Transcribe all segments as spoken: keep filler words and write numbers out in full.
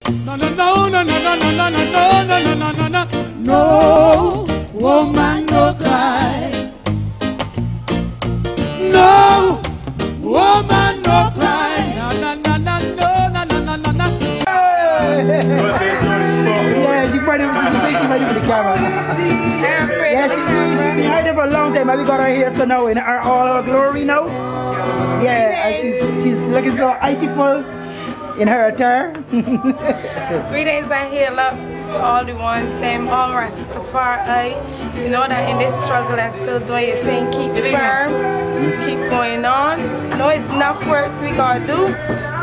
No, no, no, no, no, no, no, no, no, no, no, no, no, no. No woman no cry. No woman no cry. No, no, no, no, no, no, no, no, no, no. Yeah, she fighting, she, she fighting for the camera. Yeah, she, she, she been hiding for a long time. And we got her here so now in her all her glory now. Yeah, and she's she's looking so beautiful in her attire. Greetings and hail up to all the ones, them all Rastafari. You know that in this struggle and still doing your thing, keep firm, keep going on. No, it's not works we gotta do.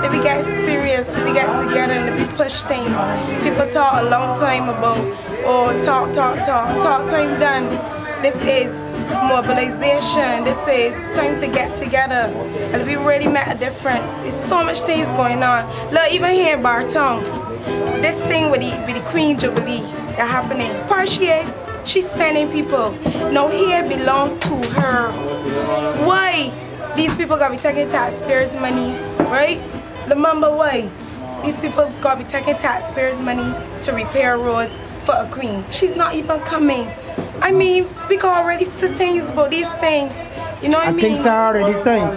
If we get serious, if we get together and if we push things. People talk a long time about, oh, talk, talk, talk, talk time done. This is mobilization. This is time to get together. And we really make a difference. It's so much things going on. Look, even here in Bartown, this thing with the, with the Queen Jubilee that happening. Part she is, she's sending people. Now here belong to her. Why? These people gotta be taking taxpayers' money, right? Remember why? These people gotta be taking taxpayers' money to repair roads for a queen. She's not even coming. I mean, we can already see things about these things. You know what I And mean? things are already things.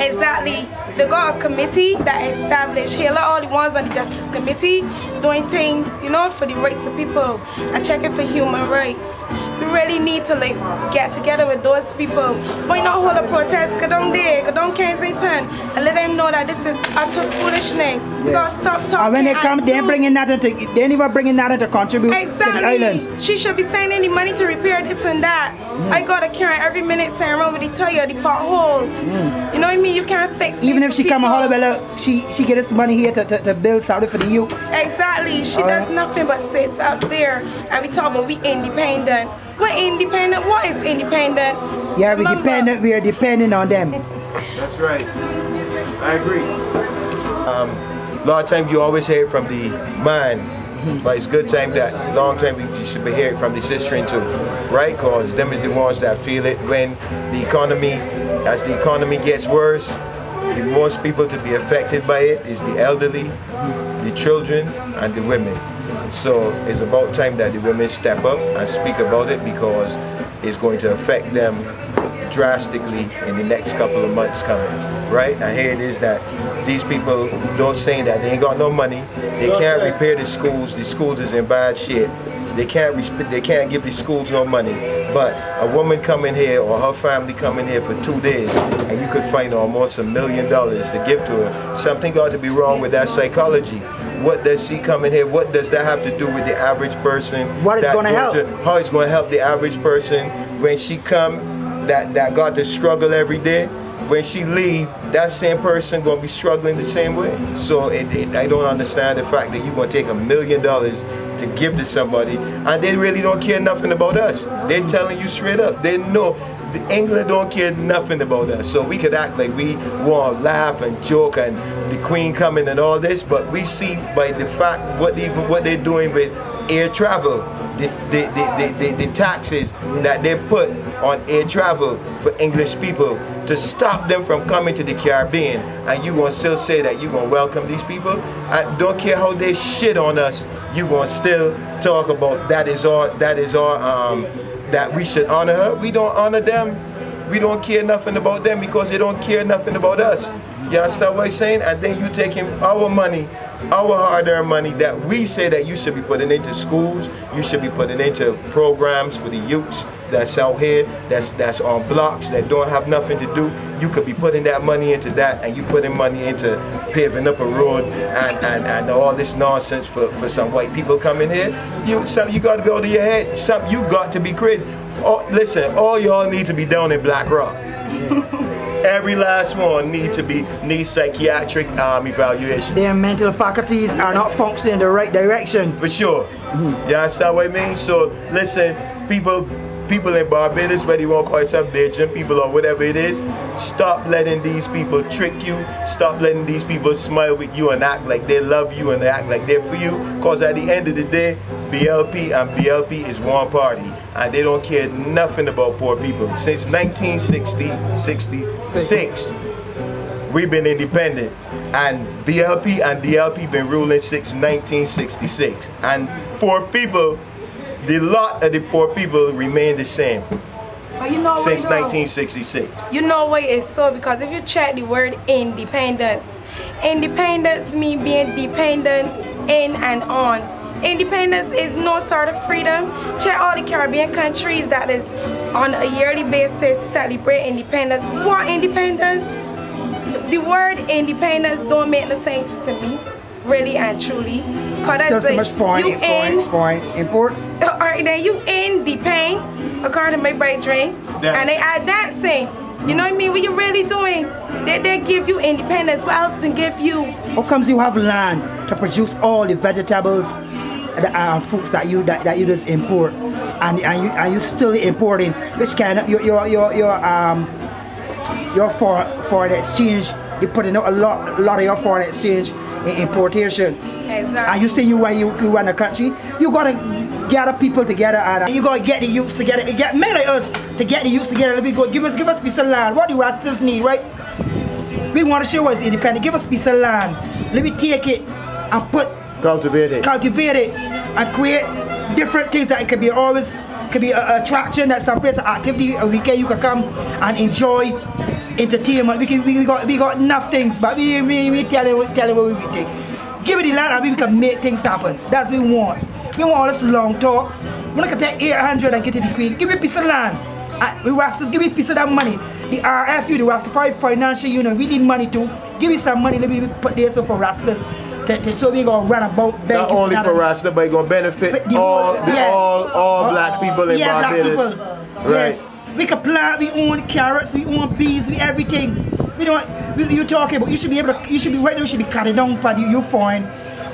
Exactly. They got a committee that established. Here are all the ones on the Justice Committee doing things, you know, for the rights of people and checking for human rights. We really need to like get together with those people. Why not hold a protest? Go down there, go down Kensington, and let them know that this is utter foolishness. We gotta stop talking. And when they come, and they ain't do- bringing nothing to, they ain't even bringing nothing to contribute to the island. Exactly. She should be sending the money to repair this and that. I gotta carry every minute send around with the tire, the potholes. You know what I mean? You can't fix Even things if she for come a people. Hollowell, she she get this money here to, to, to build something for the youth. Exactly. She Alright. Does nothing but sits up there and we talk about we independent. We're independent. What is independence? Yeah, we Remember- dependent. We are depending on them. That's right. I agree. Um, a lot of times you always hear it from the man, but it's good time that long time we should be hearing from the sister too, right? Because them is the ones that feel it when the economy, as the economy gets worse, the most people to be affected by it is the elderly, the children, and the women. So it's about time that the women step up and speak about it because it's going to affect them drastically in the next couple of months coming, right? And here it is that these people don't saying that they ain't got no money, they can't repair the schools, the schools is in bad shape. They can't resp- they can't give the schools no money. But a woman coming here or her family coming here for two days, and you could find almost a million dollars to give to her. Something got to be wrong with that psychology. What does she coming here? What does that have to do with the average person? What is that gonna goes help? To, how is going to help the average person when she come that that got to struggle every day? When she leave, that same person gonna be struggling the same way. So it, it, I don't understand the fact that you gonna take a million dollars to give to somebody, and they really don't care nothing about us. They're telling you straight up. They know the England don't care nothing about us. So we could act like we want to laugh and joke and the Queen coming and all this, but we see by the fact what even what they're doing with air travel, the the, the, the, the, the taxes that they put on air travel for English people to stop them from coming to the Caribbean, and you gonna still say that you gonna welcome these people? I don't care how they shit on us, you gonna still talk about that is our that is our um that we should honor her. We don't honor them. We don't care nothing about them because they don't care nothing about us. You understand what I'm saying? And then you taking our money, our hard-earned money that we say that you should be putting into schools, you should be putting into programs for the youths that's out here, that's that's on blocks that don't have nothing to do. You could be putting that money into that, and you putting money into paving up a road and and, and all this nonsense for, for some white people coming here. You so you got to be out of your head. Some you got to be crazy. Oh, listen, all y'all need to be down in Black Rock. Every last one need to be need psychiatric um, evaluation. Their mental faculties are not functioning in the right direction. For sure. You understand what I mean? So listen, people people in Barbados, whether you want to call yourself Bajan people or whatever it is, stop letting these people trick you. Stop letting these people smile with you and act like they love you and act like they're for you. Because at the end of the day, B L P and B L P is one party. And they don't care nothing about poor people. Since nineteen sixty, sixty-six, We've been independent, and B L P and D L P been ruling since nineteen sixty-six. And poor people, the lot of the poor people remain the same. But you know what, since though? nineteen sixty-six. You know why it's so? Because if you check the word independence, independence means being dependent in and on. Independence is no sort of freedom. Check all the Caribbean countries that is on a yearly basis celebrate independence. What independence? The word independence don't make no sense to me, really and truly. Cause still that's so like much foreign, you foreign, in foreign imports. All right, then you in the pain, according to my brethren, and they are dancing. You know what I mean? What you really doing? They, they give you independence. What else can give you? How comes you have land to produce all the vegetables, the um, fruits that you that, that you just import, and and you and you still importing? Which kind of your your your your um your for foreign exchange? You putting out a lot, a lot of your foreign exchange in importation. Exactly. And you say you when you, you run a country, you gotta gather people together and uh, you gotta get the youths together. You get men like us to get the youths together. Let me go. Give us, give us piece of land. What do Rastas need, right? We want to show us independent. Give us piece of land. Let me take it and put cultivate it, cultivate it, and create different things that it could be always could be a attraction that some place of activity a weekend you could come and enjoy entertainment. We can, we got we got enough things, but we we, we telling we telling what we think. Give me the land and we can make things happen. That's what we want. We want all this long talk. We look at that eight hundred and get to the queen. Give me a piece of land. Uh, we Rastas, give me a piece of that money. The R F U, the Rastafari Financial Union, we need money too. Give me some money, let me put this up for Rastas. To, to, so we gonna run about not only for Rasta, but it gonna benefit all, the, yeah, all, all black people in yeah, Barbados. Black people. Right. Yes. We can plant, we own carrots, we own beans, we everything. We don't, we, you talking about, you should be able to, you should be right now, you should be cutting down for the, you foreign,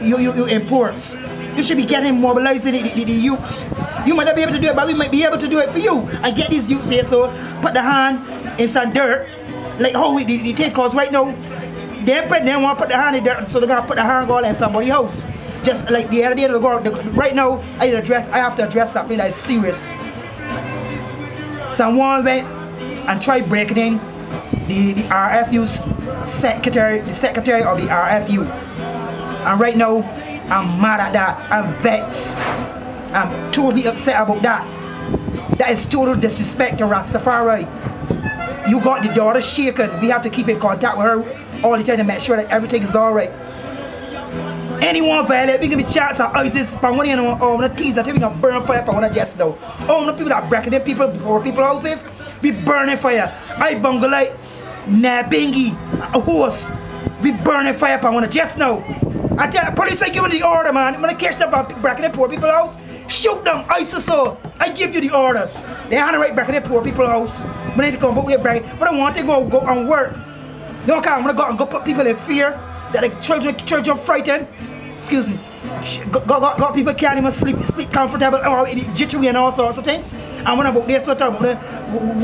you, you, you imports. You should be getting mobilizing the, the, the youths. You might not be able to do it, but we might be able to do it for you. And get these youths here, so put the hand in some dirt. Like how we, they, they take us right now. They put, they want to put the hand in dirt, so they're gonna put the hand all in somebody's house. Just like the other day, the girl, the, right now, I address, I have to address something that is serious. Someone went and tried breaking in the, the R F U's secretary, the secretary of the R F U. And right now, I'm mad at that. I'm vexed. I'm totally upset about that. That is total disrespect to Rastafari. You got the daughter shaken. We have to keep in contact with her all the time to make sure that everything is all right. Anyone violate, we give me chance of ISIS, but when you know, oh, when the teas are taking a burn fire, but when I just know, oh, the people that breaking in people, poor people houses, we burning fire. I bungle like Nabingi, a horse. We burning fire up on one just now. I tell the police, I give them the order, man. When I catch them breaking the poor people house, shoot them, ISIS, so I give you the order. They on the right breaking the poor people house. When they come, but we're breaking. But I want to go, go and work. No, come, I'm gonna go and go put people in fear that the children, children frightened. Excuse me. Got, got, got people can't even sleep, sleep comfortable or eat jittery and all sorts of things. And when about this sort of when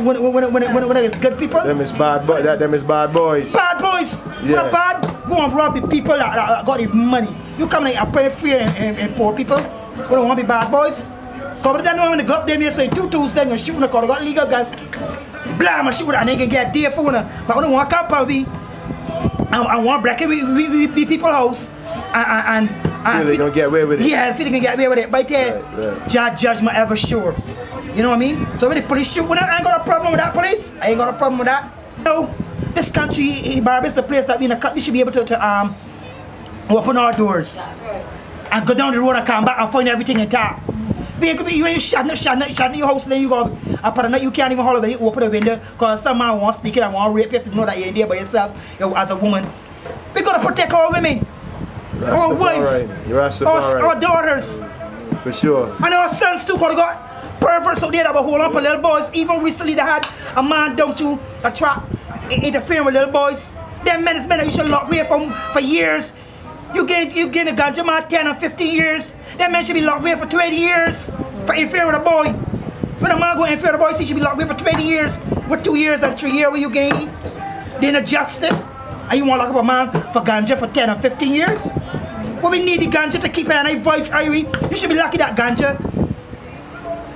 when when when when, when, when it's good people. Them is bad boy. That them is bad boys. Bad boys. Yeah. When bad, go and rob the people that, that, that got the money. You come like a pay free and, and, and poor people. We don't want to be bad boys. Come to them when they go up them here say two twos them and shoot in the car. They got legal guns. Blam and shoot and they can get dear for one. But we don't want to come and we. I, I want break it. We we we be people house. And, and, and, and feel they gonna get away with it. Yeah, I feel they gonna get away with it. But uh, right, right. Judge, judgment ever sure. You know what I mean? So when the police shoot, when I ain't got a problem with that police. I ain't got a problem with that. No, this country, eh, Barbados is a place that we in a country should be able to, to um open our doors. That's right. And go down the road and come back and find everything intact. We ain't gonna be you ain't shot, not shot, not shot in your house, then you go up and you can't even hold it, open the window, because some man wants to sneak in and want to rape you to know that you're in there by yourself, you know, as a woman. We gotta protect our women, our wives, our, our daughters. For sure. And our sons too, cause they got perverts out there that will hold up a little boys. Even recently they had a man down to a truck i- interfering with little boys. Them men is men that you should lock away from for years. You get you get a ganja man ten or fifteen years. That man should be locked away for twenty years for interfering with a boy. When a man go interfere with a boy, he should be locked away for twenty years. With two years and three years, where you gain? Then a justice. And you want to lock up a man for ganja for ten or fifteen years? Well, we need the ganja to keep our voice, Irie. You should be lucky that ganja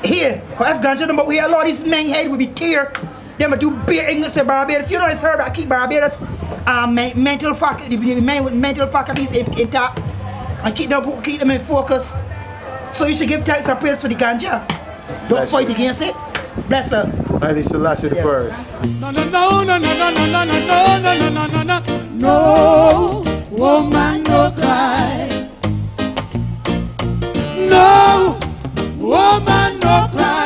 here. Because if ganja number we a lot of these men head will be tear. Them do bare English in Barbados. You know it's her that keep Barbados. uh, men- mental faculty, men- mental faculties in- intact, and keep them keep them in focus. So you should give thanks and praise for the ganja. Don't Bless fight you. Against it. Bless up. Haile Selassie the Yeah. first. No, no, no, no, no, no, no, no, no, no, no, no, no, no. No, woman no cry. No, woman no cry.